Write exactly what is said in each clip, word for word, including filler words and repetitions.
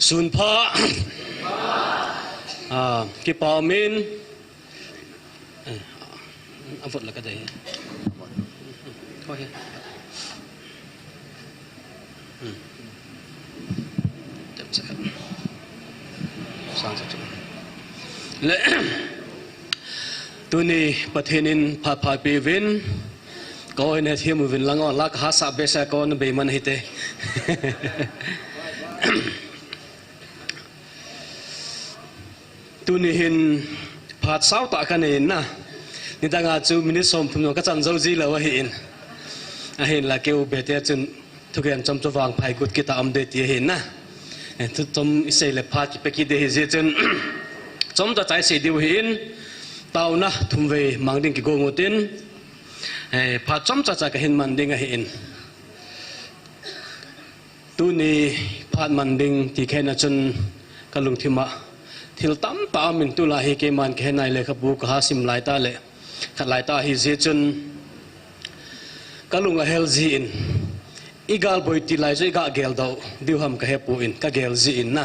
Sun pha. Ah, kipa umin. Eh, a vot la ka dei. Ho he. Hmm. Tep sa ka. Sang sa chu. Le. Tuni Pathen in phat pha peuvin. Ko in he thiam uvin lang o, la ka hasa be sa ko na be man hite. Tuni hin phat sau ta ka nei na. Nidang a chu minute som thum jong ka chan jo ji lou ahi in. Ahin la keu be te chun thugen chom chu vang phai kut kita um de ti ahi na. Eh, thu chom i sei le phat kipe kit de hi je chun. Chom ta chai sei diu hi in. Tauna thum vei mang ding kigong utin. Eh, phat chom cha cha ka hin man ding ahi in. Tuni phat man ding ti khen a chun ka lungthim a thil tam ta min tu la hi keiman ka he nai le ka bu ka ha sim lai ta le khat lai ta hi je chun ka lung a hel ji in i gal boi ti lai chu i ga gel dau diu ham ka he pu in ka gel ji in na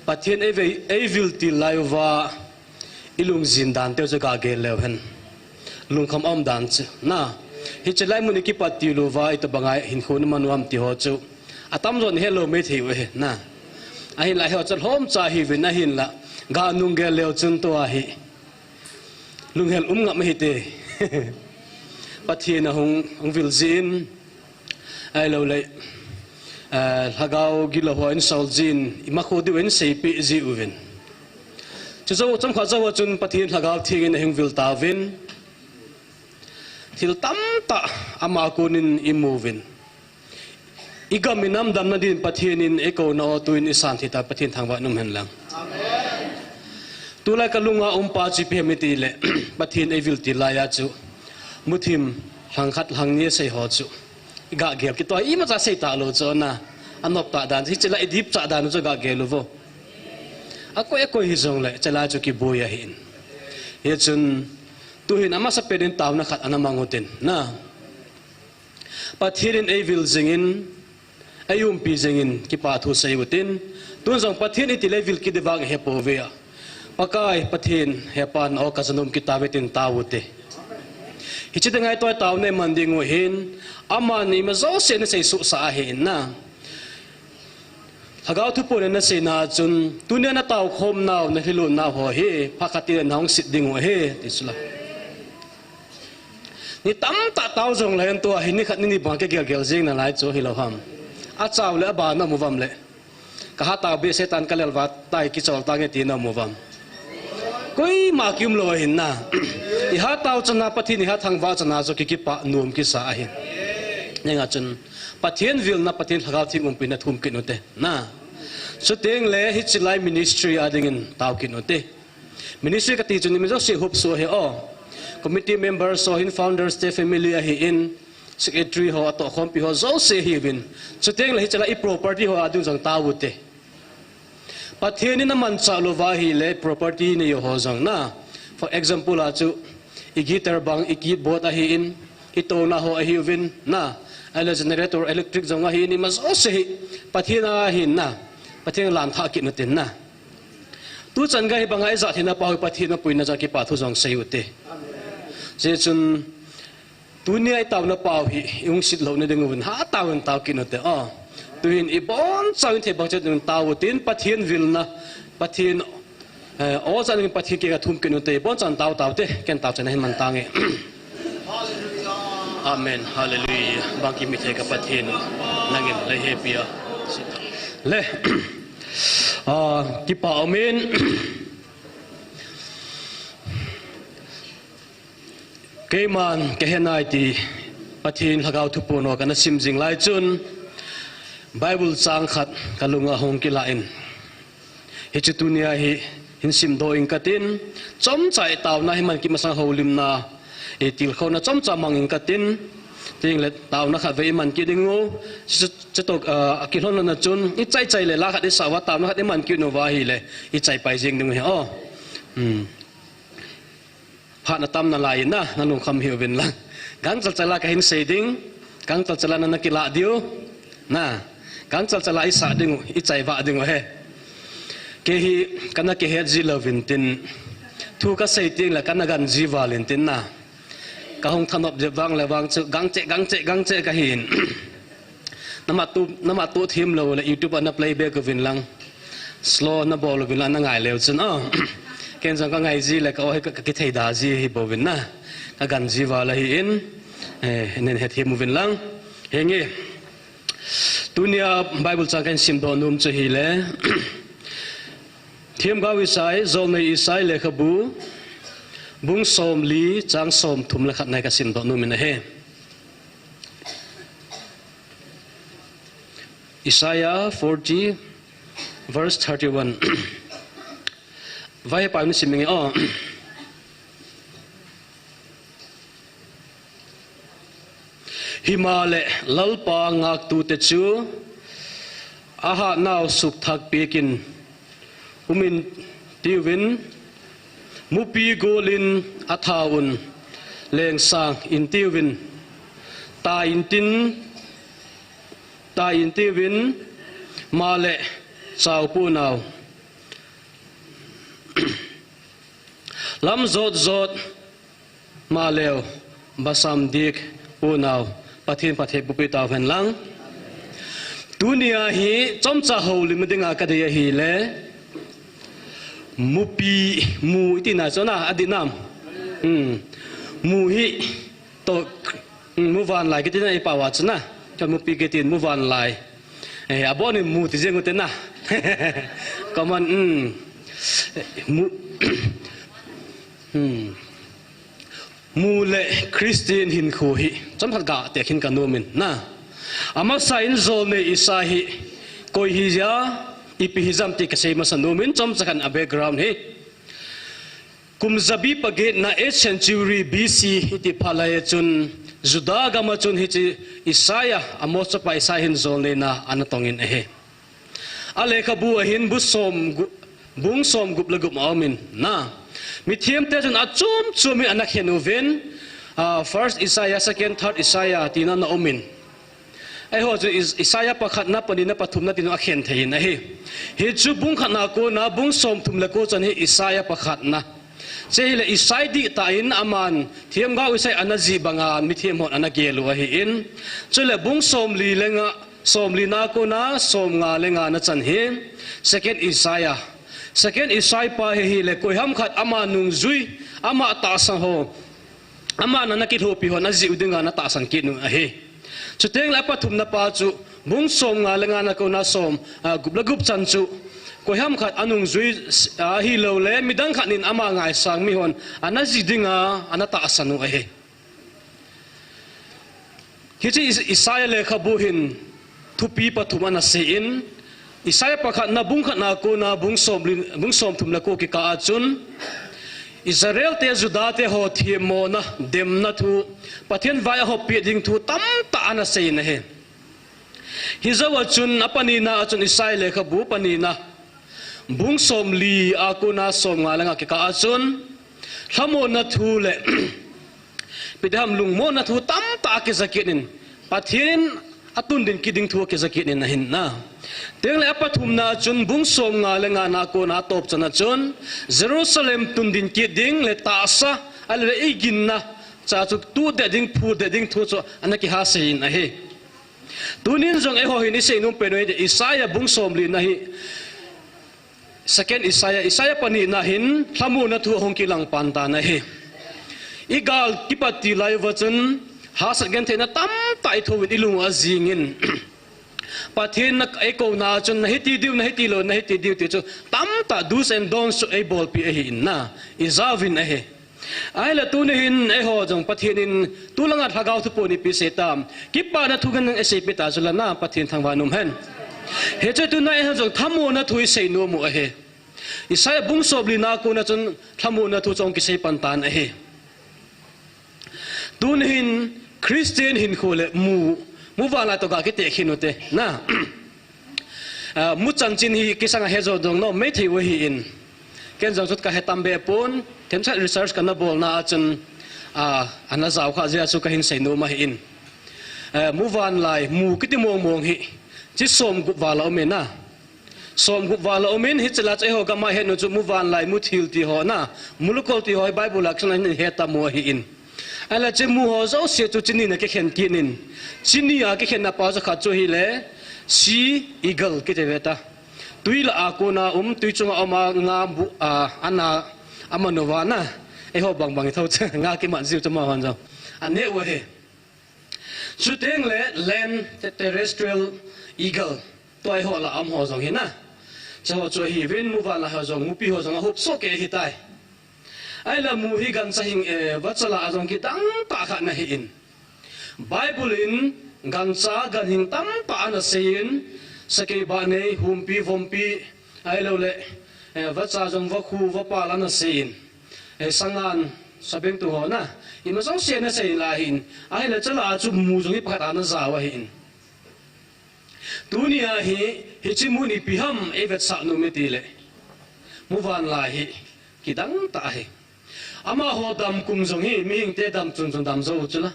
Pathen ei vei ei vil ti lai uva I lungjin dan teu chu ga gel leu hen. Lungkham um dan chu. Na. Hiche lai mun i kipat ti louva i tabang a hin khun man uam ti ho chu. Atam jon helou mei thei u he. Na. Ahin lai ho chu lhom cha hi vin ahin la. Ga nung gel leu chun tua hi. Lunghel um ngam hi te. Pathen a hung, hung vil jin. Ahilou le, eh, lhagao gilou ho in sol jin, ima kho diu in seipi ji uvin. Chu jou, chomkhat jou chun Pathen lhagao theng in ahung vil tauvin. Thil tamtah ama konin i mu uvin. I gam i nam damna din Pathen in eiko nau tuin i san thei ta Pathen thangvah in um hen lang. Amen. Tulai ka lunga um pa chu ipi ham i ti le, Pathen ei vil ti lai a chu. Muthim, lhang khat lhang ni a sei ho chu. I ga gel kit to, imacha sei ta lou chu na. A nop ta dan, hiche lai i dip cha dan chu ga gel u vo. A koi, a koi hi jong le, hiche lai chu kiboi ahi in. Hichun, tuhin amasa pen in tauna khat ana mang utin, na. Pathen in ei vil jing in, ei umpi jing in, kipa thu sei utin, tun jong Pathen i ti le vil kit di vang he po ve a. Pakai Pathen, he pa na o ka janom kit tave tin tao ute. Hiche ding ngaito tauna i man ding u hin, aman ima jouse na sei suhsah ahi in na. Lhagao thupuan na sei na chun, tunia na tao khom nau, na lhilun nau ho hi, phat khat in na hung sit ding u ahi, ti chu la. Ni tamtah tao jong le, tua hi ni khat ni ni bang kigel gel jing na lai chu hilou ham. A chau le, a ban na mu vam le. Ka ha tao be Satan ka lel va tai kichol ta nge ti na mu vam. Koima kium lou ahin na. I ha tao chana Pathen i ha thangvah chana chu ki kipa nuam kisa ahin. Nge nga chun Pathen vilna Pathen lhagao theng umpi na thum kit ute. Na. Chuteng le hiche lai ministry a dingin tao kit ute. Ministry ka ti chun mi jouse huop suh ahi o. Committee members ho hin founders te family ahi in, secretary ho atoh khompi ho jouse ahi uvin. Chuteng le hiche lai i property ho a ding jong tao ute. Pathen in aman chah lou va ahi le property nei ho jong na. For example a chu i guitar bang i keyboard ahi in, i touna ho ahi uvin na. Ahile generator electric jong ahi in ima jouse hi Pathen a ahi in na. Pathen a lan tha kit utin na. Tu chan ga hi banga i ja thina pa hi Pathen a puina ja kipa thu jong sei ute. Hichun tunia i tauna pa hi i hung sit lou na ding uvin ha tauvin tao kit ute. O. Tuhin i boncha in thei bang chet ding tao utin Pathen vilna Pathen, eh, o chan in Pathen ke ka thum kit ute. Boncha tao tao te ken tao chan hin man ta nge. Amen. Hallelujah. Bangkim i thei ka Pathen. Nangin le he pia. Le. Ah, kipa amen. Keiman ka he nai ti Pathen lhagao thupuan ho kana sim jing lai chun Bible chang khat ka lunga hung kila in. Hiche tunia hi hin sim doh ing katin, chomcha i tauna hi man kit masang houlimna, i tilkhouna chomcha mang ing katin, tin le tauna khat vei i man kit ding u, chu, chu toh, ah, a kilhon lona chun, i chai chai le la khat i sa uva tauna khat i man kit uva ahile, i chai pai jing ding u hi o. Hmm. Phat na tam nalai in na, na lungkham hih uvin lang. Gangchal chala ka hin sei ding, gangchal chala na na kila diu, na, gangchal chala i sa ding u, i chai vah ding u he. Kei hi kana kihet ji louvin tin, thu kasei teng le kana gan ji val in tin na. Kahung thanop jep vang le vang chu gangcheh, gangcheh, gangcheh kahin. Namat tu, namat tu thim lou le YouTube a na playback uvin lang. Slow na bol uvin lang na ngai leu chun. Oh. Ken jong kangai ji le ka o hi ka, kakithei da ji hi bouvin na. Kagan ji val ahi in. Eh, nen het him uvin lang. Henge. Tunia Bible chang kahin simdoh nom chu hile. Themgao Isai, Jolnei Isai lekhabu, bung somli, chang somthum le khat na hi kasimdoh nom in ahi. Isaiah forty, verse thirty-one. Vai pa ni sim inge o. Himahleh Lalpa ngaktu te chu ahat nau sukthak pekin um in tiuvin, mupi gol in atha un, lengsang in tiuvin, tai in tin, tai in tiuvin, mahleh chau ponau. Lam jot jot maleu, basam dik ponau, Pathen phatthei bohpi tauhen lang. Tunia hi chomcha houlim dinga kadei ahile, mupi, mu iti na chu na, adih nam. Hmm. Mu hi to, hmm, muvanlai kiti na i pao a chu na. Chun mupi kiti muvanlai. Eh, abon in mu ti jeng ute na. Common, hmm. Mu, hmm. Mu le Christian hinkho hi chomkhat ga tekhin kanom in na. Amasa in Jolnei Isai hi koi hija, ipi hijam ti kasei masa nom in chomcha khat a background hi. Kum jabi pagetna eighth century B C iti phat lai a chun Judah gam a chun hiche Isaiah, Amos chapa Isaiah hin jolneina ana tong in ahi. A lekhabu a hin bu som gu-, bung somgup le gup a um in na. Mithiam te chun achom chom in ana khen uvin, ah, first Isaiah, second, third Isaiah tina ana um in. Eiho chu Is-, Isaiah pakhatna, panina, pathumna tin akhen thei in ahi. Hichu bung khatna kona, bung somthum le ko chan hi Isaiah pakhatna. Chehile Isai dihtah in aman themgao Isai ana jih banga mithem hon ana gel u ahi in. Chule bung somli le nga, somlina kona, somnga le ngana chan hi second Isaiah. Second Isai pa hi hile koiham khat ama nungjui, ama tahsan ho, aman ana kilhopi hon ajih u dinga ana tahsan kit u ahi. Chuteng le apathumna pa chu, bung somnga le ngana kona som, ah, gup le gup chan chu, koiham khat anungjui, ah, ahilou le, midang khat in ama ngaisang mihon, ana jih dinga, ana tahsan u ahi. Hiche Is-, Isaiah lekhabu hin, thupi pathum ana sei in, Isaiah pakhatna bung khatna kona bung somli, bung somthum le ko kikah a chun, Israel te Judah te ho themmona, demna thu, Pathen vai a hoppi ding thu tamtah ana sei in ahi. Hijou a chun apanina a chun Isaiah lekhabu panina, bung somli a kona somnga le nga kikah a chun, lhamonna thu le, Ipi ti ham lungmonna thu tamtah akija kit in, Pathen in atundin kit ding thu akija kit in ahin na. Tengle apathumna chun bung somnga le ngana kona atop chana chun, Jerusalem tundin kit ding le tahsa, ahile eiginna, cha chu tudet ding, phudet ding thu chu ana kihasei in ahi. Tunin jong eiho hin isei nom pen u hi Isaiah bung somlina hi, second Isaiah, Isaiah panina hin lhamonna thu ahung kilang pan tan ahi. Igal kipat til lai uva chun, hahsat gentheina tamtah ithouvin ilung u ajing in. Pathen in eikouna chun, nahiti diu, nahiti lou, nahiti diu ti chu tamtah do's and don'ts chu eibolpi ahi in na, ijauvin ahi. Ahile tuni hin eiho jong Pathen in tulanga lhagao thuphon ipi asei tam. Kipana thu khat eiseipeh ta chule na Pathen thangvah in umhen. Hiche tuna eiho jong lhamonna thu isei nom u ahi. Isaiah bung somlina kona chun lhamonna thu chu ahung kisei pan tan ahi. Tuni hin Christian hinkho le mu, muvanlai toh ga kitekhin ute na. Ah, mu chanchin hi kisanga hejo dong nom maithei u ahi in. Ken jong chu kahe tam be pon, themchat research kana bolna a chun, ah, ana jaokha jeh a chu kahin sei nom ahi in. Ah, muvanlai, mu kiti mongmong hi, chi somgup val a um e na. Som gup val aumin, hiche lah a chu eiho gam a ihet u chu muvanlai, muthil ti ho na, mulukol ti ho hi Bible a kisuna hin ihet tam u ahin. Ahile hiche mu ho jouse chu chi nin a kikhen kit in. Chi ni a kikhenna pa chu khat chu ahile, sea eagle kiti ve ta. Tui lah a kona um, tui chunga um a nga bu, a, ana, aman uva na. Eiho bang bang i tho chu, nga kiman jiu chu amahon jong. Aneh u ahi. Chuteng le land te-, terrestrial eagle. Tua eiho lah a um ho jong hi na. Hiche ho chu ahiuvin, muvanlai ho jong, mupi ho jong ahop soh kei ahitai. Ahile mu hi gancha hing, eh, vacha lah a jong kidang tah khat ana hin. Bible in gancha ganhing tamtah ana seiyin, sakei, bahnei, humpi, vompi, ahilou le, eh, vacha jong vakhu, vapal ana seiyin. Eh, sangan, sabengtung ho na, ima jouse ana seiyin la ahin. Ahile hiche lah a chu mu jong hi pakhat ana jao ahin. Tuni a hi, hiche mun ipi ham eivetsah nom itile, muvanlai hi kidang tah ahi. Amaho dam kum jong hi, mihingte dam chun chun dam jou u chu la.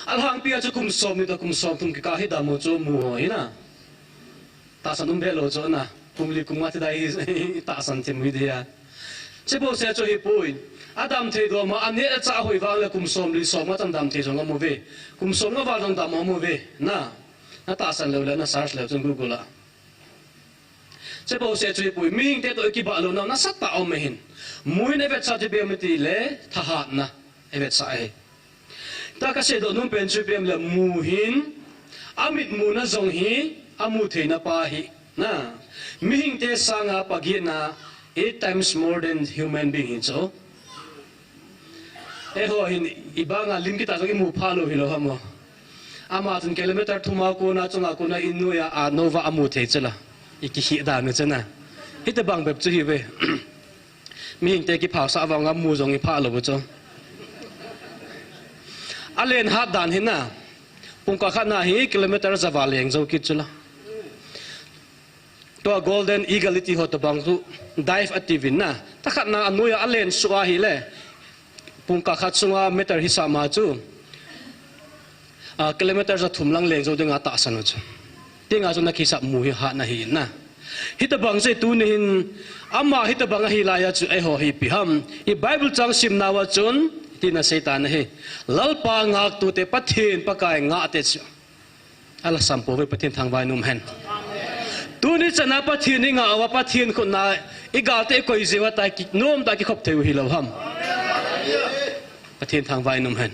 Alhangpi a chu kum somni toh kum somthum kikah hi dam u chu mu ho hi na. Tahsan um be lou chu na. Kum li kum nga ti dai hi, tahsan thim u hi dia. Hiche bouseh chu ahipoi. Adam thei dom a, aneh achah hoi vang le kum somli somnga chan dam thei jong aum uve. Kum somnga val jong dam aum uve. Na, na tahsan leu le, na search leu chun Google a. Hiche bouseh chu ahipoi. Mihingte toh ikibah louna nasatah aum ahin. Mu in eivetsah chu ipi ham itile, thahatna eivetsah ahi. Tua kaseidoh nom pen chu ipi ham le, mu hin, amitmuna jong hi, amu theina pa hi, na, mihingte sanga pagetna, eight times more than human being hi chu. Eiho hin, ibanga lim kitah jong imu phah lou hilou ham o. Ama chun kilometer thum a kona, chunga kona, in noiya, a, nouva amu thei chu la. Ikikhih dan u chu na. Hitobang bep chu ahiuve. Mihingte kiphaosah vanga mu jong iphah lou u chu. Alen hat dan hi na. Pungkah khat na hi kilometer ja val leng jou kit chu la. Tua golden eagle iti ho tobang chu dive atiuvin na. Thakhat na anoiya alen suh ahile. Pungkah khat sunga meter hisah ma chu. A, kilometer ja thum lang leng jou dinga tahsan u chu. Tenga chu nakisap mu hi hatna ahi na. Hitobang chu tuni hin ama hitobang ahi laiya chu eiho hi ipi ham. I Bible chang simnauva chun, iti ana seitan ahi. Lalpa ngaktute Pathen Pakai ngahte chu. Alhasam pouve, Pathen thangvah in umhen. Tuni chana Pathen ingah uva, Pathen khut na igalte ikoi jiuva tai, kinom tah kikhop thei u hilou ham. Pathen thangvah in umhen.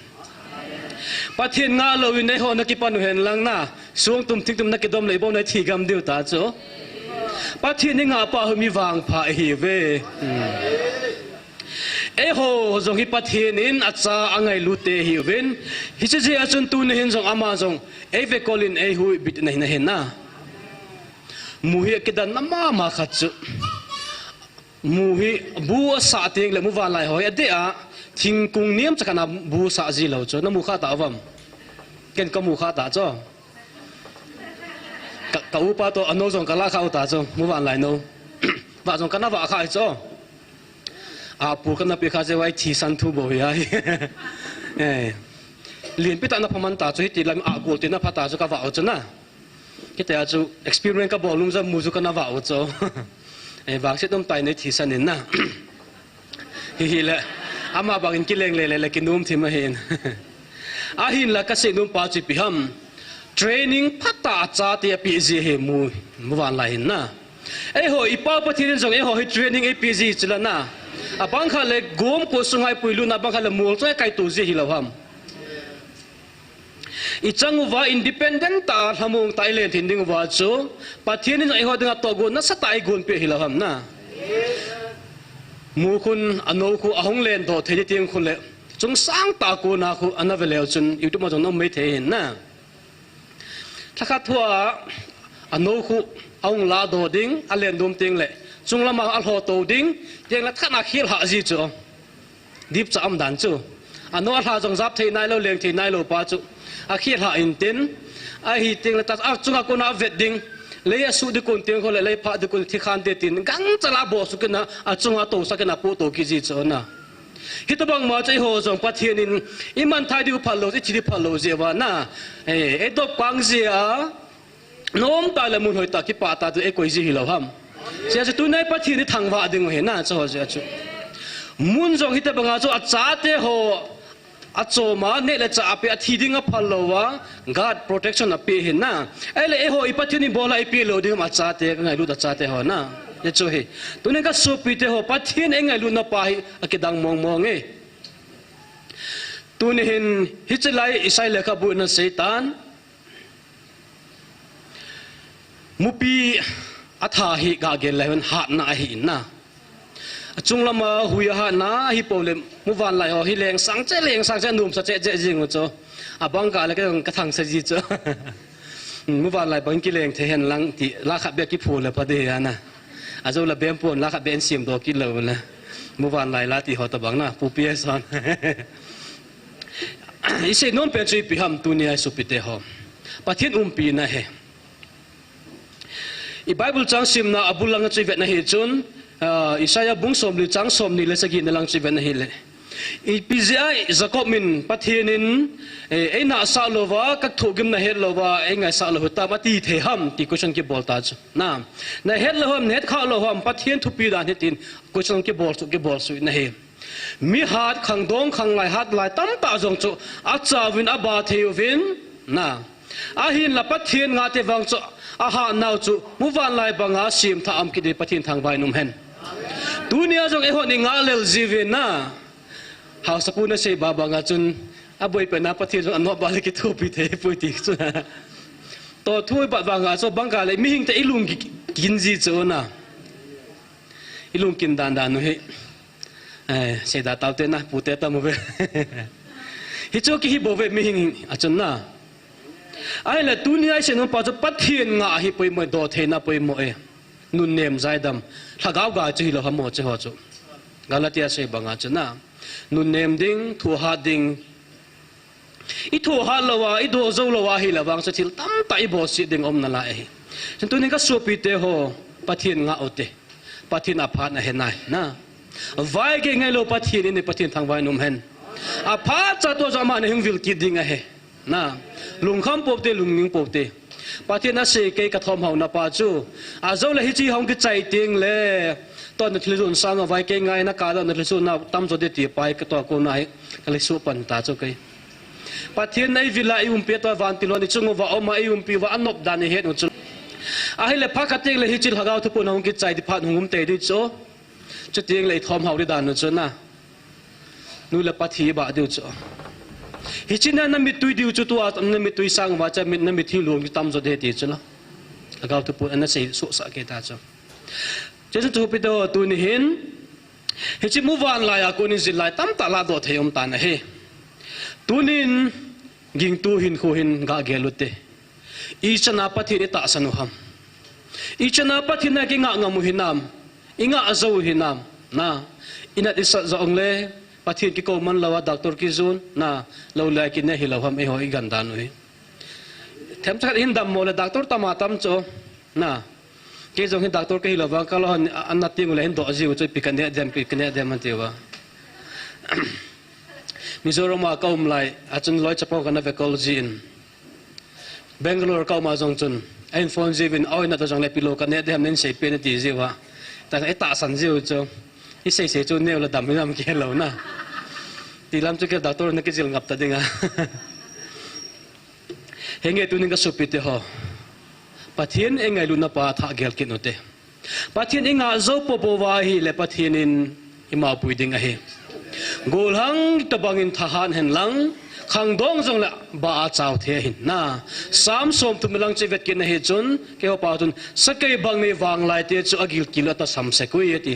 Pathen ngah louvin eiho nakipan u hen lang na, songtum thingtum nakidom le ibou nathi gam diu ta chu. Pathen ingah pa hi mi vangpha ihiuve. Hmm. Eiho jong hi Pathen in acha angailut te ihiuvin. Hiche jeh a chun tuni hin jong ama jong eivekol in eihuhbit na hin ahi na. Mu hi akidanna mama khat chu. Mu hi bu asah teng le muvanlai ho hi adeh a, thingkung nemcha khat na bu asah ji lou chu. Namu kha tauvam? Ken kamu kha ta chu. Ka, ka upa toh anou jong kalah kha u ta chu, muvanlai nou. Vah jong kana vah kha hi chu. Apu kana pe kha jeh uva ithisan thu bou hi ahi. Eh. Lenpi tah na phaman ta chu, hiti lam a kul ti na pha ta chu kavah u chu na. Hitia chu experiment kabol nom jeh a mu chu kana vah u chu. Eh, vangset um tai nei thisan in na. Hihile, ama bangin kileng lele le kinom thim ahin. Ahinla kasei nom pa chu ipi ham. Training phatah a chate apeh ji ahi mu, muvanlai hin na. Eiho, i Pa Pathen in jong eiho hi training eipeh ji chu la na. Abang khat le gomkot sunga ipuilut na, abang khat le mol chunga ikaito ji hilou ham. Ichang uva independent tah a lhamong tah a ilen thei ding uva chu, Pathen in jong eiho dinga tohgon nasatah a eigonpeh hilou ham na. Mu khun anou khu ahung lendoh thei ding teng khu le, chungsang tah a kona khu ana ve leu chun YouTube a jong na um mai thei hin na. Lhakhat thua anou khu ahung ladoh ding, alen dom teng le, chunglama alhoto ding, teng le thahatna khel hah ji chu. Dipcha um dan chu. Anou alha jong jap thei nailou, leng thei nailou pa chu. Akhel hah intin, ahi teng le ta, achunga kona avet ding. Lei asuh ding kon teng khu le, lei phah ding kon thikhan te tin. Gangchal a bohsuk in a, achunga tousah in apohto kit ji chu na. Hitobang ma chu eiho jong Pathen in imanthai diu phalou, ithi diu phalou jeh uva na. Eh, eidop kang jeh a, Nom tah le mun hoi tah kipah tah chu eikoi ji hilou ham. Chuche chu tuni a Pathen ithangvah ding u ahi na, chuche ho chu. Mun jong hitobang a chu achate ho achom a, neh le chah apeh, athi ding aphal lou a, guard protection apeh ahi na. Ahile eiho i Pathen in bol a eipeh lou ding ham, achate, ka ngailut achate ho na. Hichu ahi. Tuni kasopite ho, Pathen eingailutna pa hi akidang mong mong e. Tuni hin hiche lai Isaiah lekhabu in asei tan. Mupi atha hi gah gel lai hin hatna ahi in na. Achung lam a hui ahatna ahi pou le, muvanlai ho hi leng sang cheh, leng sang cheh, anom sa cheh cheh jing u chu. Abang kah le ka, ka thangsa ji chu. Muvanlai bang kileng thei hen lang ti, la khat beh kiphu le pha ding ahi na. Ajou la bempon, la khat beh in semdoh kit lou le. Muvanlai la ti ho tobang na, Pu P S hon. Isei nom pen chu ipi ham tuni a isopite ho. Pathen umpina ahi. I Bible chang simna abul lang chu ivet na ahi chun, ah, Isaiah bung somli chang somni le sagina lang chu ivet na ahile. Ipi jeh a Jacob in Pathen in, eh, einahsah louva, kathohgimna het louva, eingaisah lou hitam ati thei ham ti question kibol ta chu. Na, nahet lou ham, nahet kha lou ham, Pathen thupi dan hi tin question kibol chu, kibol chu na ahi. Mi hat, khangdong, khanglai, hatlai tamtah jong chu achauvin aba thei uvin, na. Ahinla Pathen ngah te vang chu ahatnau chu muvanlai banga semthah a um kit ding Pathen thangvah in um hen. Tuni a jong eihon ingah lel jiuvin na. Haosapu nasei ba banga chun aboipen a Pathen jong anop ba le kithopi thei poi ti chu. Toh thu ibat banga chu bang kah le mihing te ilung ki-, kin ji chu na. Ilung kin dan dan u hi. Eh, seida taute na, pute tam uve. Hichu kihi bou ve mihing a chun na. Ahile tuni a isei nom pa chu Pathen ngah hi poimo e, doh theina poimo e. Nunnem jaidam. Lhagao gai chu hilou ham mo che ho chu. Galatia sei banga chu na. Nunnem ding, thu hat ding. I thohhat lou a, i doh jou lou a ahile vang chu thil tamtah i bolset ding um nalai ahi. Chun tunin ka sopite ho, Pathen ngah ute. Pathen aphat ahe nai, na. Vaigei ngailou Pathen in, Pathen thangvah in um hen. Aphat cha toh jong ama nahung vil kit ding ahi. Na. Lungkham pou te, lungning pou te. Pathen asei kei ka thom haona pa chu. Ajou le hiche hung kichai teng le. Toh na thil jon sang a vai kei ngai na ka na thil jon na tamjo ding ti pai ka toh ko na hi. Ka le su pan ta chu kei. Pathen in eivil a, eiumpi a, tua vantil hon ichung uva aum a, eiumpi uva anop dan ihet u chu. Ahile phat khat teng le hiche Lhagao Thupuna hung kichai ding phat hung um tei ding chu. Chuteng le ithom hao ding dan u chu na. Nu le pa thi bah diu chu. Hiche na, na mittui diu chu tua, na mittui sang uva chu, na mittui lung chu tamjo ding ti chu la. Lhagao Thupuna ana sei sohsah kei ta chu. Chuche chu thupite ho tuni hin, hiche muvanlai a kon in jil lai tamtah ladoh thei um tan ahi. Tunin gingtu hinkho hin gah gel ute. Ichan a Pathen i tahsan u ham. Ichan a Pathen a kingah ngam u hinam. I ngah jou u hinam. Na, i nat i sat jong le, Pathen kikou man lou a, doctor kijon, na, lou le ai kine hilou ham, eiho i gan dan u hi. Themcha khat hin dammo le, doctor tam a tam chu, na, Kei jong hin doctor ka hilou vang, ka lou hon, a, a na teng u le hin doh jiu chu, ipi ka neh dem, ipi ka neh dem an tiu va. Mizoram a ka um lai, a chun loi chapang ka na ve kol jin. Bangalore ka um a jong chun, a hin phone jiuvin, oi na ta jong le pilou ka neh dem, nin sei pe na ti jiu va. Ta, i tahsan jiu chu, i sei sei chu neu la dam, dam kei lou na. Ti lam chu kei doctor na kijil ngap ta ding a. Henge tunin ka sopite ho. Pathen eingailutna pa thah gel kit ute. Pathen i ngah jou popo uva ahile Pathen in i maopui ding ahi. Gollhang tobang in thahat hen lang, khangdong jong le ba a chao thei ahin na. Psalm somthum lang chu i vet kit na hi chun, keiho pa chun, sakei bang nei vanglai te chu a gilkel u a tasam sek ui ati.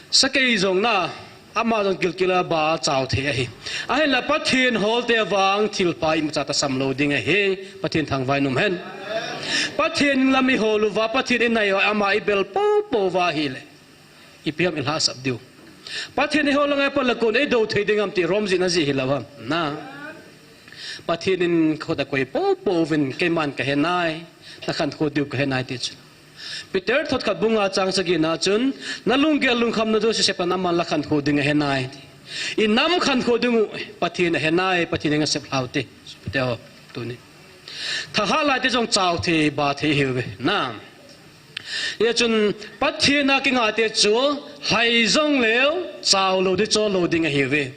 Sakei jong na, Ama jong gilkel a ba a chao thei ahi. Ahinla Pathen hol te vang thil pha imacha tasam lou ding ahi. Pathen thangvah in um hen. Pathen lam i hol uva, Pathen i nai uva, ama i bel popo uva ahile. Ipi ham i lhasap diu. Pathen i hol a ngai pa la kon ei do thei ding ham ti Rom jihna jih hilou ham. Na. Pathen in khut a koi popo uvin keiman ka he nai. Na khankho diu ka he nai ti chu. Peter thot khat bung nga chang sagi na chun, na lunggel lungkham na jouse sepan aman la khankho ding ahe nai. I nam khankho ding u, Pathen ahe nai, Pathen in asep lhau te. Peter ho, tuni. Thahat lai te jong chao thei, ba thei ahiuve. Na. Hijeh chun Pathen a kinga te chu, lhai jong leu, chao lou ding, chol lou ding ahiuve.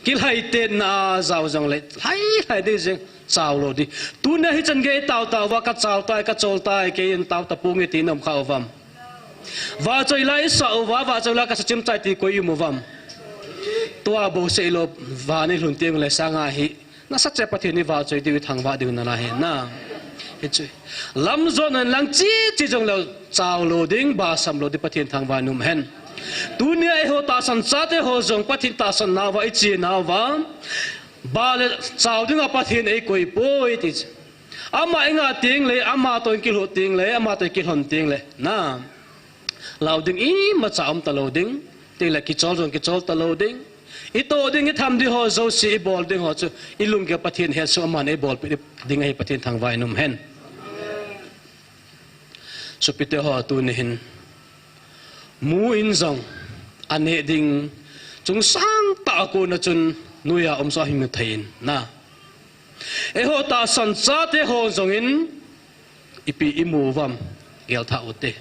Kilhai te na jao jong le, lhai, lhai ding jeng, chao lou ding. Tunia hichan gei tao tao uva, ka chao tai, ka chol tai, kei in tao ta ponge ti na um kha uvam. Vahchoi la i sa uva, vahchoi la ka sa chim chai ti koi i um uvam. Tua bou sei lou, van i lhun teng le sanga hi. Nasatah a Pathen i vahchoi diu, i thangvah diu nalai ahi na. Hichu. Lam jot nan lang chi, chi jong leu chao lou ding, ba sam lou ding Pathen thangvah in um hen. Tunia eiho tahsan chate ho jong Pathen tahsan nauva, i chi nauva. Ba le chao dinga Pathen ei koi poi ti chu. Ama i nga teng le, ama toh i kilhon teng le, ama toh i kilhon teng le. Na. Lau ding imacha um ta lou ding. Teng le kichol jong kichol ta lou ding. I toh ding, i tham ding ho jouse, i bol ding ho chu. I lunggel Pathen hesoh aman ei bolpeh ding ahi Pathen thangvah in um hen. Sopite ho tuni hin. Mu in jong. A neh ding. Chungsang tah a kona chun. Noiya um chu ahi mu thei in. Na. Eiho tahsan chate ho jong in. Ipi i mu uvam, gel tha u te.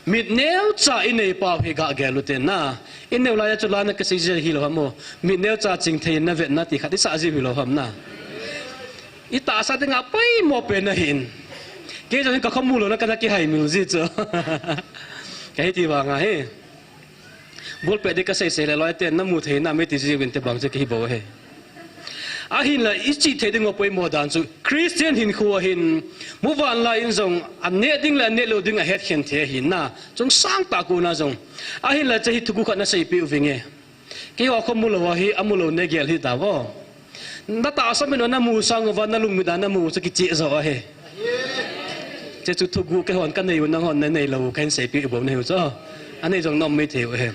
Mit neocha i nei pau hi ga gel u te na. I neo lai a chu la na ka sei jia hilou ham o. Mit neocha ching thei na vet na ti khat i sa ji hilou ham na. I tahsa dinga poimo pen ahin. Kei jong ka khomu lou na ka na kihai mil ji chu. Ka hi ti vang ahi. Bol peh ding ka sei sei le loi te na mu thei na me ti ji vin te bang che ki hi bo he. Ahinla i chi thei ding o poimo dan chu Christian hinkho ahin mu van lai in jong a neh ding le a neh lou ding a het khen thei ahin na chungsang tah kona jong. Ahinla che hi thugu khat na sei peh u vinge. Kei ho khomu lou ahi a mu lou ne gel hi ta vo. Na tahsa min na mu sang uva na lungmit a na mu chu kicheh jo ahi. Che chu thugu kei hon ka nei u nang hon na nei lou u ka hin sei peh u bou na hi u chu. A nei jong na um mai thei u he.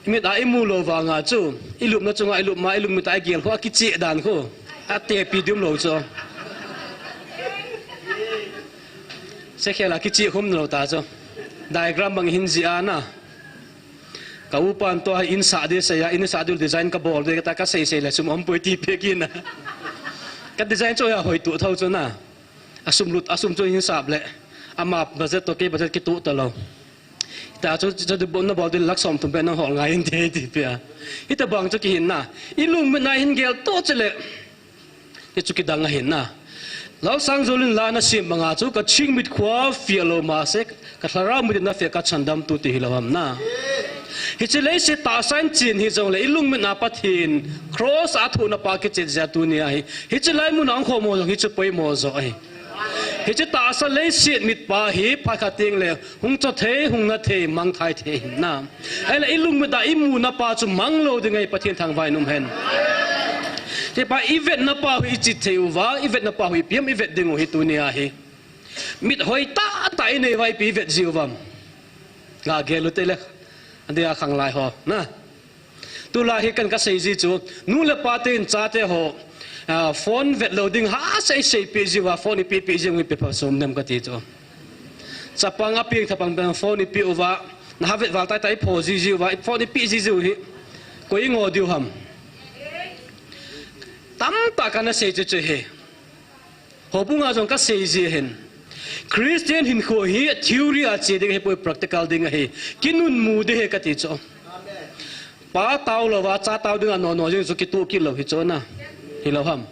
I mit a i mu lou vanga chu. I lupna chunga i lup ma i lungmit a i gel khu a kicheh dan khu. A te pi dum lou chu. Se khel a kicheh khum lou ta chu. Diagram bang hin ji a na. Ka upan toh in sa de sei a, in sa de design ka bol de ka ta ka sei sei le sum um poi ti pe kina. Ka design chu a hoi tu thou chu na. A sum lut, a sum chu hin sap le. Ama budget toh kei budget kitu ta lou. Ta chu chu de bon na bol de lakh som thum pe na hol ngai in de ti pe a. Hita bang chu kihin na. I lungmit na hin gel to che le. Ti chu kidang ahin na. Lalsang Jolin la na sim banga chu ka chingmit khua fia lou ma se, ka thlarau mit na fia ka chandam tu ti hilou ham na. Hiche leiset tahsa in chen hi jong le i lungmit na Pathen cross a thoh na pa kicheh jia tuni ahi. Hiche lai mun a hung khomo jong hichu poimo jo ahi. Hiche tahsa leiset mit pa hi phat khat teng le Hung cho thei, hung na thei, mang thai thei hin na. Ahile i lungmit a i mu na pa chu mang lou ding ahi Pathen thangvah in um hen. Ti pa i vet na pa hi i chih thei uva, i vet na pa hi ipi ham i vet ding u hi tuni a hi. Mit hoi tah tah i nei uva ipi i vet ji uvam. Ga gel u te le. Ande a khang lai ho. Na. Tulai hi kan ka sei ji chu, nu le pa te in chate ho, ah, phone vet lou ding ha sei sei pi ji uva, phone i pi pi ji u hi pe pha som nem ka ti chu. Chapang a pieng thapang pen phone i pi uva, na ha vet val tai tai pho ji ji uva, phone i pi ji ji u hi. Koi i ngo diu ham. Tamtah ka na sei chu chu hi. Houbung a jong ka sei ji hin. Christian hinkho hi theory a che ding ahi poi practical ding ahi. Kinunmu ding ahi ka ti chu. Pa tao lou va, cha tao ding a no no jing chu kitu kit lou hi chu na. Hilou ham.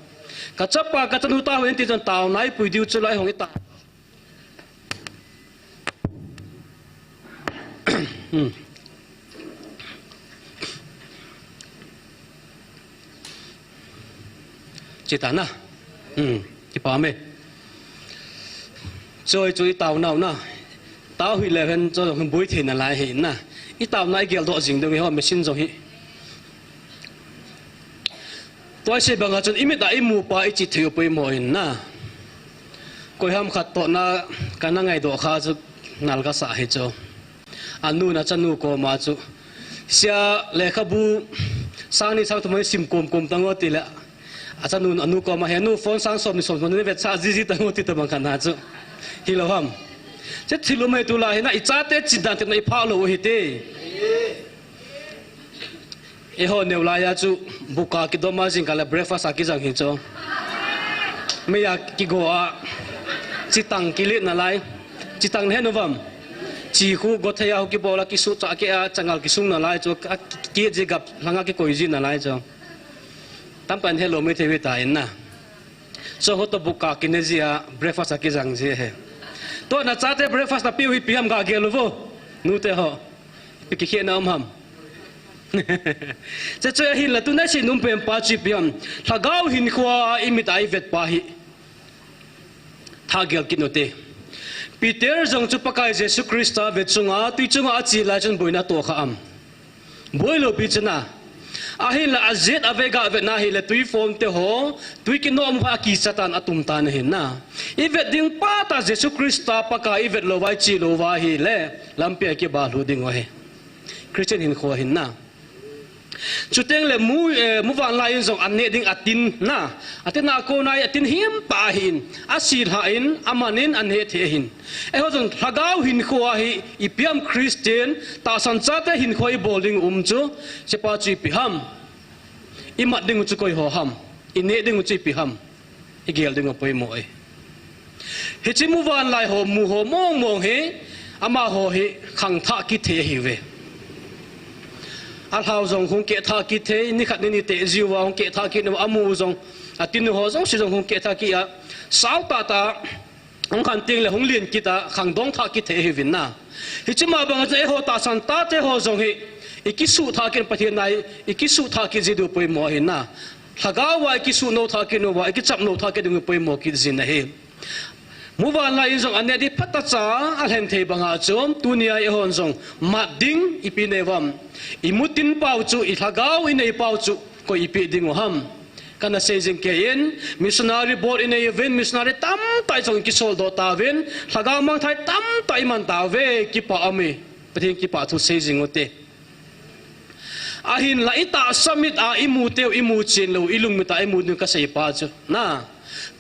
Ka chapa ka chanu tao hen ti chun tao nai pui diu chu lai hong i ta. Hmm. Chita na. Hmm. Kipa me. Choi chu i tao nau na. Tao hi le hen chu hung bui thei na lai hi na. I tao na i gel doh jing ding hi ho machine jong hi. Tua i sei banga chun i mit a i mu pa i chih thei u poimo in na. Koi ham khat toh na ka na ngai doh kha chu nal ka sa hi chu. A nu na chanu koma chu. Sia lekhabu sang ni sang thum sim kom kom tang o ti le. A chanu a nu koma he nu phone sang som ni som ni vet sa ji ji tang o ti ta bang khan na chu. Hilou ham. Che thil um hei tulai hi na i chate chin dan te na i pha lou u hi te. Eiho neo lai a chu buka kidom a jingkah le breakfast a kijang hi chu. Meiya kigo a, chitang kilet nalai. Chitang nahe nom uvam? Chi khu go thei a ho kibol a kisuh cha ke a changal kisung nalai chu a ki, ki, ki, jigap langa kikoi ji nalai chu. Tamtah in helou maithei ve ta in na. Chu ho to buka kine ji a breakfast a kijang ji he. Tua na chate breakfast na piu hi ipi ham ga gel uvo. Nute ho. Ipi kikhehna um ham? Chuche chu ahinla tuna sei nom pen pa chu ipi ham? Lhagao hinkhoa imit a ivet pa hi. Thagel kit u hite. Peter jong chu Pakai Jesu Christa vet chunga, tui chunga ache lai chun boina atoh kha am? Boilou pi chu na. Ahinla ajet a vega vetna hile tui phone te ho, tui kinom ho akicha tan atum tan ahi na. Ivet ding pa tah Jesu Christa Pakai ivet lou uva iche lou uva hile, lampi a kibah lhu ding u ahi. Christian hinkho ahi na. Chuteng le mu, eh, muvanlai in jong an neh ding atin na. Atin a kona atin him pa ahin. Asilha in, aman in, an neh thei ahin. Eiho jong lhagao hinkhoa hi ipi ham Christian, tahsan chate hinkhoa ibol ding um chu. Chepa chu ipi ham? Imat ding u chu koi ho ham? Ineh ding u chu ipi ham? Igel ding u poimo e. Hiche muvanlai ho, mu ho mong mong hi, amaho hi khangthah kit thei ahiuve. Alhao jong hung kehthah kit thei, nikhat nini teh jiuva hung kehthah kit uva, amu jong, atin u ho jouse jong hung kehthah kit a, sao tah tah, hung khan teng le hung len kit a, khangdong thah kit thei ahiuvin na. Hiche ma banga chu eiho tahsan tate ho jong hi, ikisuh thah kit Pathen nai, ikisuh thah kit ji diu poimo ahi na. Lhagao va ikisuh nou thah kit uva, ikichap nou thah kit ding poimo kit jin ahi. Muvanlai in jong an neh ding phatah cha alhen thei banga chu, tunia eihon jong mat ding ipi nei uvam? Imu tin pau chu, ilhagao inei pau chu, koi ipeh ding u ham? Kana sei jing kei in, missionary bol inei uvin, missionary tamtah jong ikisol doh tauvin, lhagao mangthai tamtah iman tauve, kipa um e, Pathen kipah thu sei jing u hite. Ahinla itahsa mit a imu teu, imu chen lou, ilungmit a imu ding kasei pa chu. Na,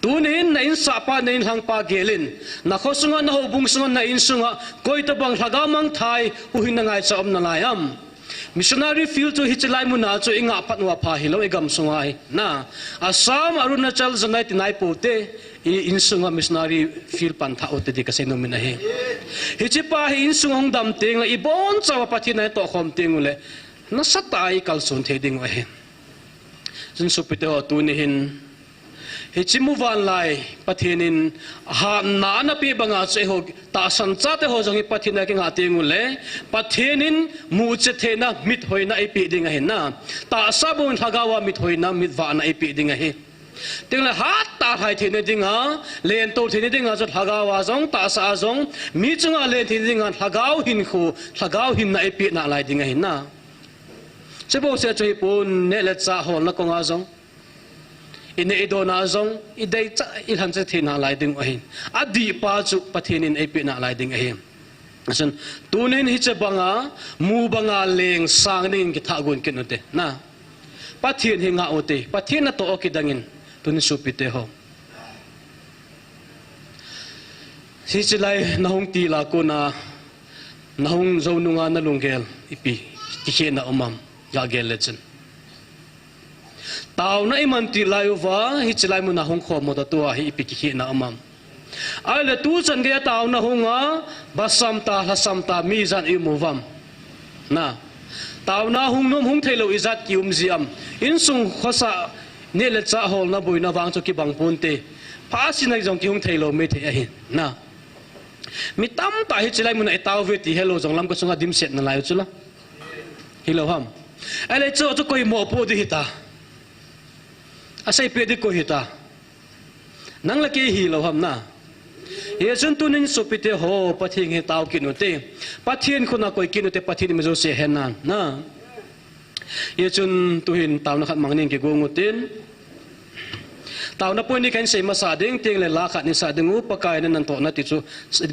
tunin na insah pa, na inlhang pa gel in, na kho sunga, na houbung sunga, na insunga, koi tobang lhagao mangthai, huhhingna ngaicha um nalai am? Missionary field chu hiche lai muna chu ingah phat uva pha hilou, igam sunga hi. Na, Assam, Arunachal, Janai ti nai pou te, i insunga missionary field pan thah u hite ti kasei nom in ahi. Hiche pa hi insunga hung dam teng le, ibonchauva Pathen a itoh khom teng ule, nasatah a ikalson thei ding u ahi. Chun sopite ho, tuni hin, hiche muvanlai Pathen in hatna ana peh banga chu eiho tahsan chate ho jong hi Pathen a kingah teng ule, Pathen in muchet theina, mit hoina eipeh ding ahi na. Tahsa bou in lhagao a mit hoina, mit vahna eipeh ding ahi. Teng le hattah lhai theina dinga, lentou theina dinga chu lhagao a jong, tahsa a jong, mi chunga len theina dinga lhagao hinkho, lhagao hinna eipeh nalai ding ahi na. Chu bouseh chu hipon, neh le chah holna konga jong, ineh idona jong, idei cha, ilhan cha thei nalai ding u ahi. Adih pa chu Pathen in eipeh nalai ding ahi. Chun, tunin hiche banga, mu banga leng sang dingin kithah gon kit u hite. Na, Pathen hi ngah u hite, Pathen natoh u kidang in, tunin sopite ho. Hiche lai nahung til a kona, nahung jou nunga nalunggel ipi kikhehna um am, ga gel le chun. Taona iman til lai uva, hiche lai muna hung khom u ta tua hi ipi kikhehna um am? Ahile tuchan geiya taona hunga, basam ta, lhasam ta, mi ijat i um uvam? Na, taona hung nom hung theilou ijat ki um ji am? Insung khosah, neh le chah holna boina vang chu kibang ponte. Pha asina jong kihung theilou maithei ahi. Na, mi tamtah hiche lai muna itao uve ti helou jong Lamka sunga dimset nalai u chu la. Hilou ham? Ahile chu, chu koi mopoh ding hita? Aseipeh ding koi hita? Nang le kei hilou ham na? Hijeh chun tunin sopite ho, Pathen hi tao kit u hite. Pathen khut a koi kit u hite, Pathen in mi jouse ahen nan. Na, hijeh chun tuhin taona khat mang ning kigong u hitin. Taona point ni kahin sei masa ding, teng le la khat nin sa ding u, Pakai in natoh na ti chu,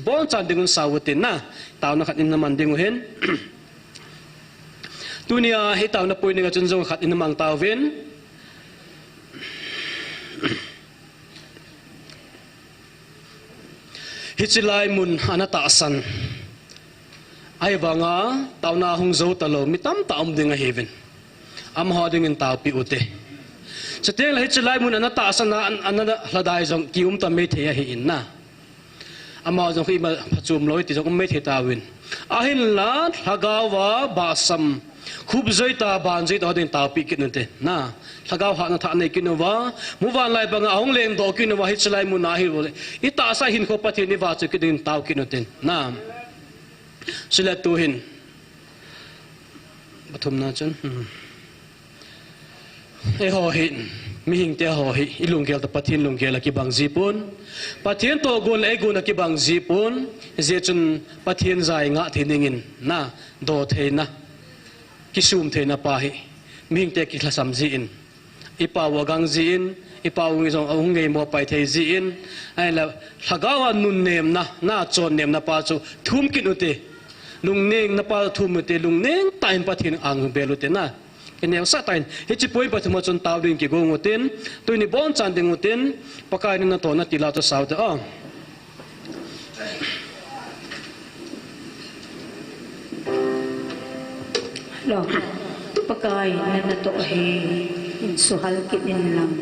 bonchan dingun sa u hitin na. Taona khat nin naman ding u ahin. Tunia hi taona point dinga chun jong khat nin namang tauvin. Hiche lai mun ana tahsan. Ahivanga taona hung jou talou mi tamtah um ding ahiuvin. Amaho dingin taopeh u hite. Chuteng le hiche lai mun a ana tahsan a, ana lhadai jong kium ta maithei ahi in na. Ama jong ima phachom lou ti jong um maithei tauvin. Ahinla lhagao a bahsam, khupjoi ta, banjoi ta ho dingin taopi kit ute na. Lhagao hatna thah nei kit uva, muvanlai banga ahung lengdoh kit uva, hiche lai mun a hi bou le, i tahsa hinkho Pathen i vahchoi kit dingin tao kit ute na. Chule tuhin, pathumna chun, hmm. Eiho hi, mihingte ho hi, i lunggel toh Pathen lunggel akibang jipon. Pathen toh gon le eigon akibang jipon. Hijeh chun Pathen jai ngah thei dingin na, do theina, kisum theina pa hi mihingte kilhasam jin, i pau agang jin, i pau jong ahung ngeimo pai thei jin, ahinla lhagao a nunnemna, na chonnemna pa chu thum kit ute. Lungnengna pa thum ute, lungneng tah in Pathen angbel ute na. Kineosah tah in, hiche point pathum a chun tao dingin kigong utin, tuni bonchan ding utin, Pakai in natohna tila chu sao te o. Lo, Pakai, na natoh hi, in suhal kit in lang.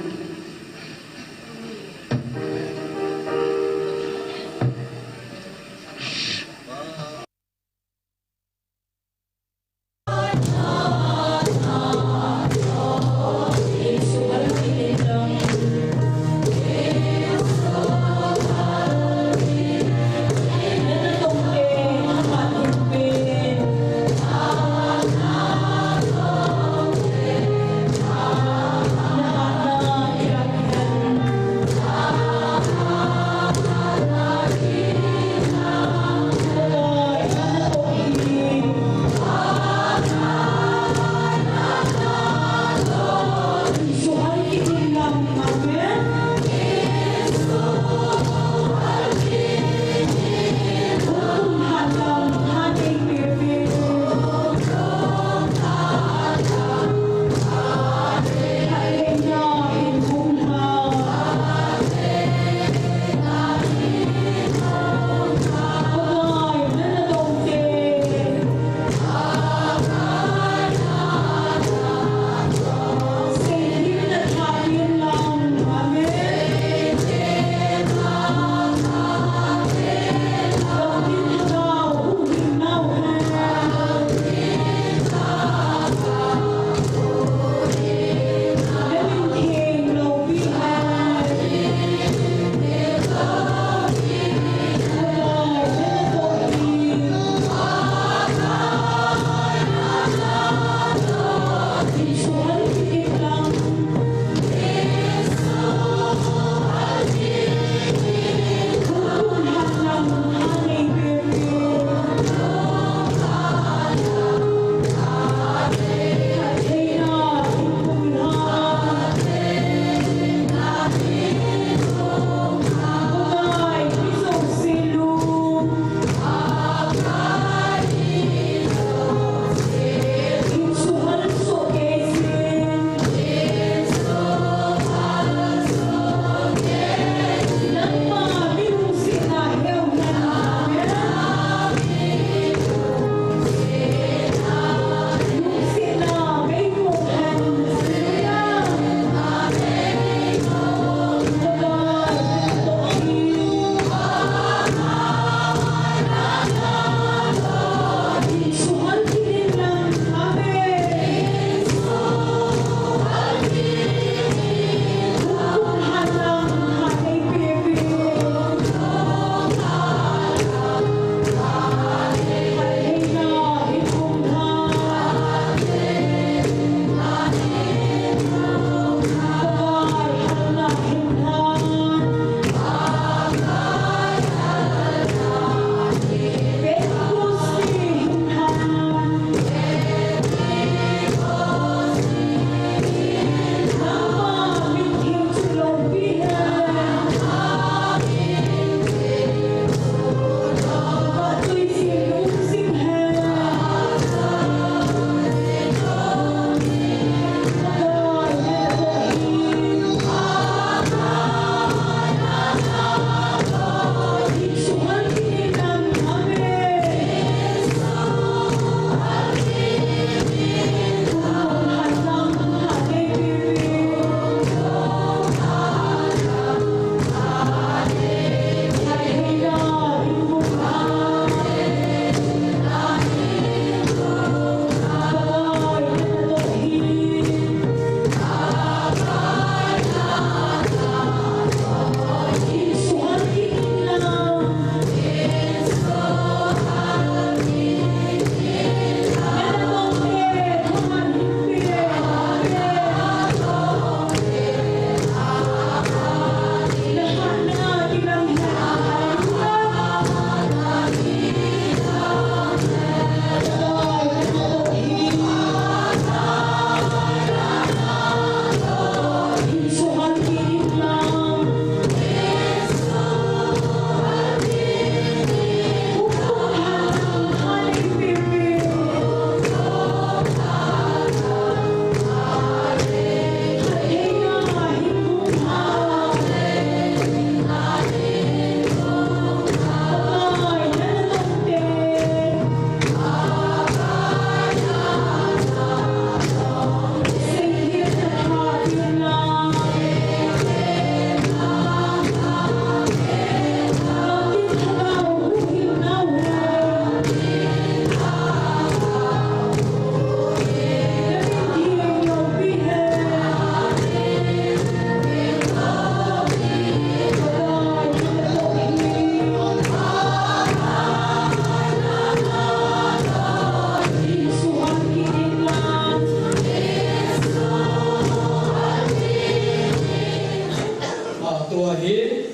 Ahi,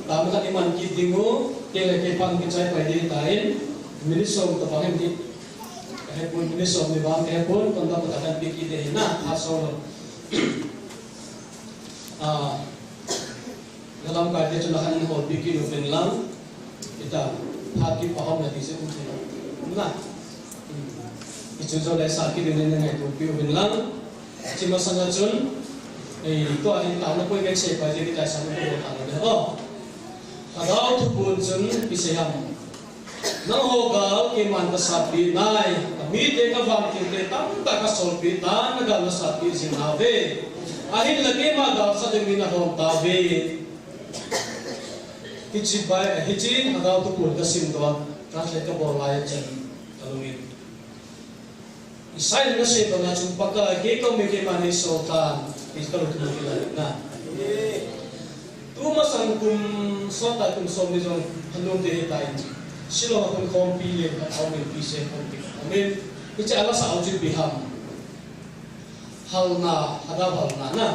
tam khat iman kit ding u, kei le kei pan kichai pai ding tan, minute som tabang em ni, hepon minute som ni bang hepon, tonda pata kan pi kit ding na, ha so lo. Ah, Nalamkai te chun ahan in hol pi kit uvin lang. Ita, phat kipah hom na ti se um thei na. Hichu jo le sa kit ding le ngaito pi uvin lang. Hiche masanga chun, eh, tua hin taona poi kei sei pai te kitai sa mu ko ta le. Oh. Lhagao thuphon chun kisei ham. Nangho gal keiman kasatpi nai, kamite kavantil te tamtah kasolpi tan, nagal nasatpi jing nauve. Ahinla keima galsat ding mi nahom tauve. Hiche bai, hiche Lhagao thuphon kasim doh a, translate kabol lai a chun kalungin. Isaiah in asei banga chun Pakai, kei kaum e, keiman neisol tan, ti kalungthim a kilai na. Tumasang kum sot a kum som ni jong hanung te hitan. Shillong a khun khompi le khat aum in, P C khompi khat aum in. Hiche a lasa u chu ipi ham. Halna, Lhagao halna na.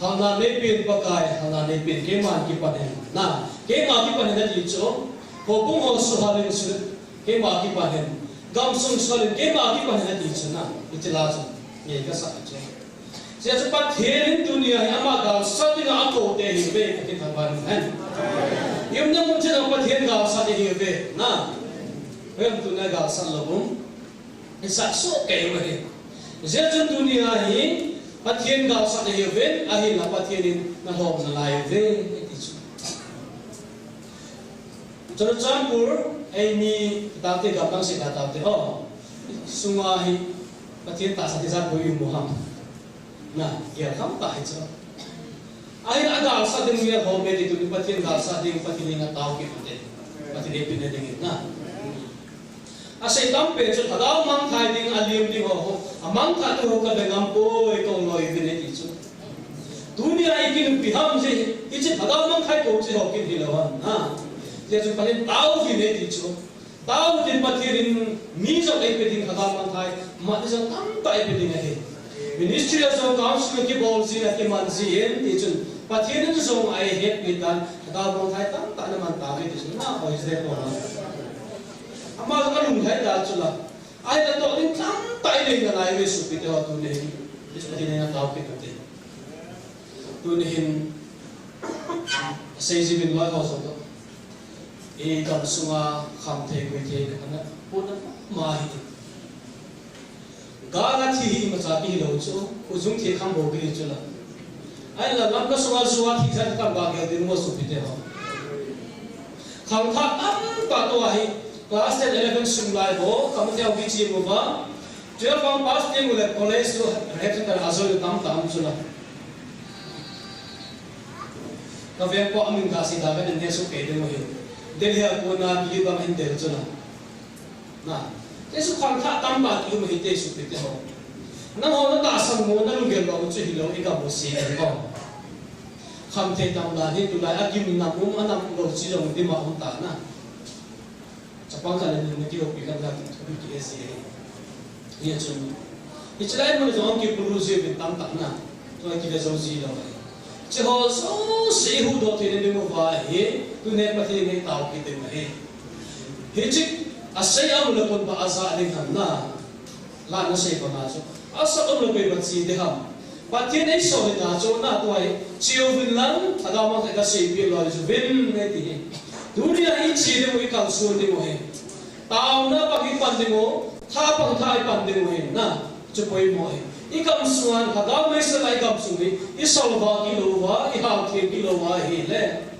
Halna neipen Pakai, halna neipen keiman kipan hen na. Keiman kipan hen ati chu. Houbung ho suhal in su, keiman kipan hen. Gamsung suhal in keiman kipan hen ati chu na. Hiche la chu. Ngei kasa chu. Hiche chu Pathen in tunia hi ama galsat dinga akou te ahiuve, Pathen thangvah in hen. Iumna mun cheh a Pathen galsat ahiuve na. Hoi am tunia galsat lou um. Isat soh kei u ahi. Hijeh chun tunia hi Pathen galsat ahiuve, ahinla Pathen in nalhom nalai uve, ati chu. Churachandpur, eimi, tate gamdang se ka tate, oh. Sunga hi, Pathen tahsa tijat boi um u ham. Na, gel kham ta hi chu. Ahin agalsat ding mi alhom e ti tuni Pathen galsat ding, Pathen henga tao kit u te. Pathen hepina dingin na. Asei tampen chu Lhagao mangthah ding, alim ding ho, amangthah tu ho kave ngam poi, kou loi uvin e ti chu. Tunia ikinupi ham je, hiche Lhagao mangthah kou che ho kin hilou ham, ha. Hijeh chun Pathen tao uvin e ti chu. Tao utin Pathen in mi jong eipe ding, Lhagao mangthah, mat ni jong tamtah eipe ding ahi. Ministry a jong council kibol jin, akiman jin, ti chun Pathen in jong eihetpi tan, Lhagao mangthah tamtah naman tauve ti chun, na, oi je ko na. Ama jong alunglhai ta chu la. Ahi natoh ding tamtah inei nalai uve sopite ho tuni hin. Pathen henga tao kit u te. Tuni hin, sei ji min loi ho jong toh. Igam sunga khamthei guithei kana puna ma hi. Ganga thi hi imacha kihi lou chu, khojung thi kham bou kihi chu la. Ahinla Lamka sunga jua thi jat kamba gel ding mo sopite ho. Khangthah tamtah tua hi, class ten, eleven sung lai ho, kama teu kichim uva, twelve ang pass ding u le college tu, rehkhen ta ajo tamtah um chu la. Kaveng po amin kasi da ka den he su ke ding u hi. Delhi a kona Delhi bang hin del chu la. Na, Jesu khangthah tamtah kium hite sopite ho. Nangho natahsan mo nalunggel lou chu hilou, igam u si ko. Khamthei tam dan hi tulai a gimnam um, anam lou chi jong dima um ta na. Chapang khat le ni na kihoupi khat na kithupi ki esi. Hia chun. Hiche lai mun jong kipuru jiuvin tamtah na. Tua kile jou ji lou. Hiche ho jouse ihuhdoh theina ding uva hi, tuni Pathen in eitaokit ding ahi. Hiche asei a um le kon ba ajah ding ham na. La nasei banga chu. Asah um le koi ba che ding ham. Pathen eisol hita chu na tua hi. Cheuvin lang, Lhagao Mangthah in kaseipeh loi jiuvin, ati hi. Tunia iche ding u, ikalson ding u hi. Taona bang ipan ding u, tha bang tha ipan ding u hi na. Chu poimo ahi. Igam sunga, Lhagao mei sela igam sung hi, isolva kilou uva, ihao thei kilou uva ahile.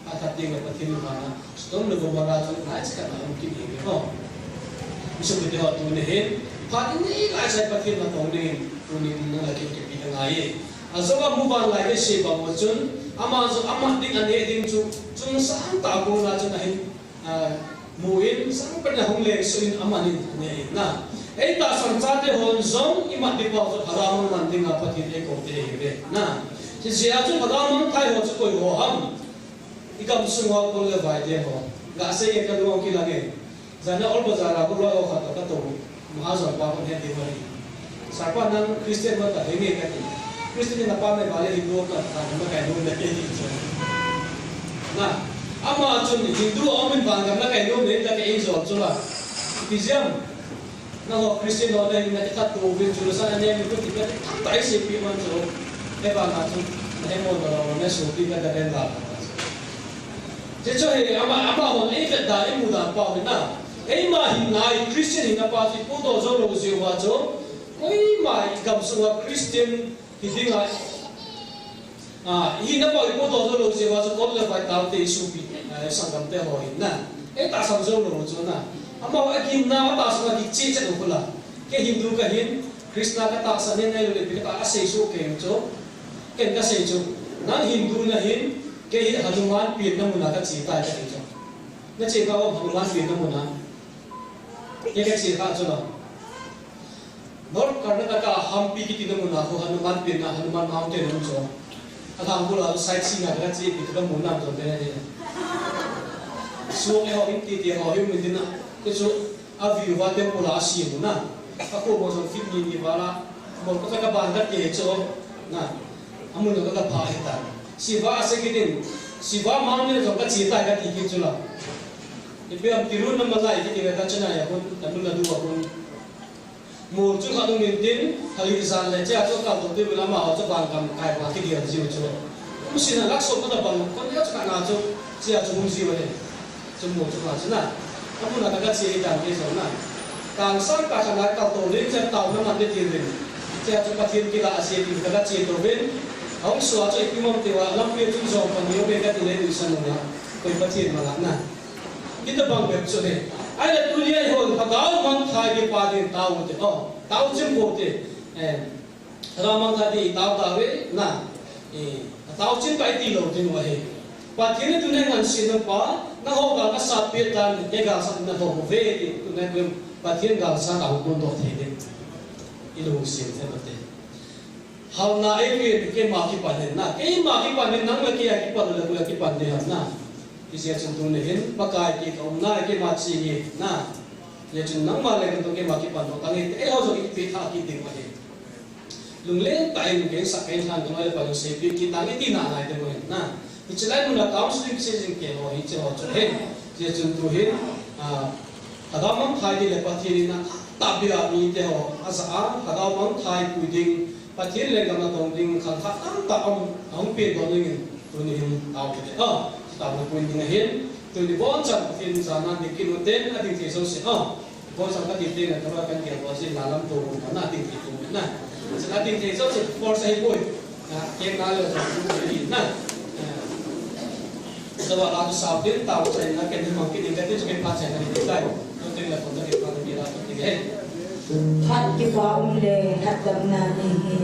Athat ding le Pathen lunghanna Sodom le Gomorrah chu nai chikhat na um kit ding ahi ko. Isopite ho tuni hin, phat inei lai chai Pathen natong dingin, tuni in nang le kei kipe angai e. Ajou a muvanlai kasei bang u chun, ama jong amat ding aneh ding chu, chungchang tah a kona chun ahin, ah, mu in, sangpen a hung lengsuh in aman in, aneh in na. Eitahsan chate hon jong imat ding pau chu Lhagao Mangthah man dinga Pathen eikou te ahiuve na. Hiche jeh a chu Lhagao Mangthah ho chu koi ho ham. Igam sunga kol le vai te ho. Gasei nge kalung kilang e. Jan a Old Bazar a goloi ho khat toh katou. Mahajon pa kon he ding ahi. Sir pa nang Christian mo ta, henge kati. Christian in apa me vale Hindu ka ta, ma kai nu me ke ti chu. Na, ama chun Hindu a um in vangam na kai nom nei ta ka ei jol chu la. Ipi jeh ham. Nangho Christian ho nahin na kithat to uvin chu la san anem ko ti ka ta i seipeh man chu. Hivang a chu na hemo na lo na sopi ka da den la. Hiche chu hi ama, amahon ei vet dan, ei mu dan pa hi na. Eima hinna hi Christian hinna pa chu i puidoh jou lou jeh uva chu. Koima i gamsunga Christian hi dinga, ah, hinna pa i puidoh jou lou jeh uva chu kol le vai taote i sopi, eh, sanggamte ho hin na. Ei tahsan jou lou chu na. Amaho aginna, atahsan a kicheh chet u khu la. Kei Hindu kahin, Krishna ka tahsan in, ahilou le ipi ka ta, asei soh kei u chu. Ken kasei chu, nang Hindu nahin, kei hi Hanuman penna muna kache tai kati chu. Nache kha uvam Hanuman penna muna? Kei kache kha chu la. North Karnataka Hampi kitina muna khu Hanuman penna, Hanuman Mountain aum chu. Alhang bula sightseeing a kache, ipi kamu nam chu le ni. Suang eiho in titi ho hi um in tin a. Kei chu a view va temple a asem u na. Akho mo jong feet ni ni val a. Mo ko ka ban kate chu na. Amun ka ka pha hi ta. Shiva ase kitin. Shiva Mountain jong kache tai kati kit chu la. Ipi ham Tirunamala kiti ka Dachinai a kon, Tamil Nadu a kon. Mol chu khat um in tin, hali jan le chea chu kal to te bil amaho chu vangam kai pa kigel jiu chu. Kum sina lakh som khat abang, kon ya chu kana chu, chea chu hung jiu le. Chu mol chu khat chu na. Amun a ka che dan ke jong na. Kang sang ka kana kal to le chea taona man te ti le. Chea chu Pathen kila ase ti ka che to ven. Hung sua chu ipi mong te va, lampi chu jong pan yo be kati le ni san na. Koi Pathen mala na. Hitabang bep chu hi. Ahile tuni a eihon Lhagao Mangthah kipa ding tao u te. Oh, tao chim pou te. Eh, Lhagao Mangthah ding tao tao ve, na. Eh, tao chim pai ti lou ding u ahi. Pathen in tuni a ngansi na pa, nangho gal kasat peh tan, kei gal sat na ho ve ti, tuni a Pathen gal sat a hung doh thei ding. I lungsim thei te. Halna ei pen keima kipan hin na. Keima kipan hin nang le kei a kipan le koi a kipan ding ham na. Hijeh chun tuni hin Pakai kikah umna keima ching hi na. Hijeh chun nangma le kei toh keima kipan doh tange. Eiho jong ipi tha kit ding ahi. Lungleng tah in kei sah kei than kei le pa jong seipeh kit tange tina ngai te mo hin na. Hiche lai mun a counseling kisei jing kei ho hiche ho chu hin. Hijeh chun tu hin, ah, Lhagao Mangthah ding le Pathen in atahbeh a mite ho ajah a, Lhagao Mangthah pui ding, Pathen lenggam a tong ding, khangthah tamtah um, ahung peng doh ding in, tuni hin tao kit e. Ah, tao pui ding ahin, tuni bonchan Pathen jana ding kit u ten, ading thei jouse, ah, bonchan kati te na, tama kan kiang bonchan na lam to, na ding thei to, na. Ading thei jouse, force ahi poi. Ah, kei na le, na. Sawa la tu sao tin tao chai na ken mang kit ding kati chu kei phat chai na ni tai. Tu tin la kon ta kei phat ni la tu ti he. Phat kipa um le, phat dam na ni hi.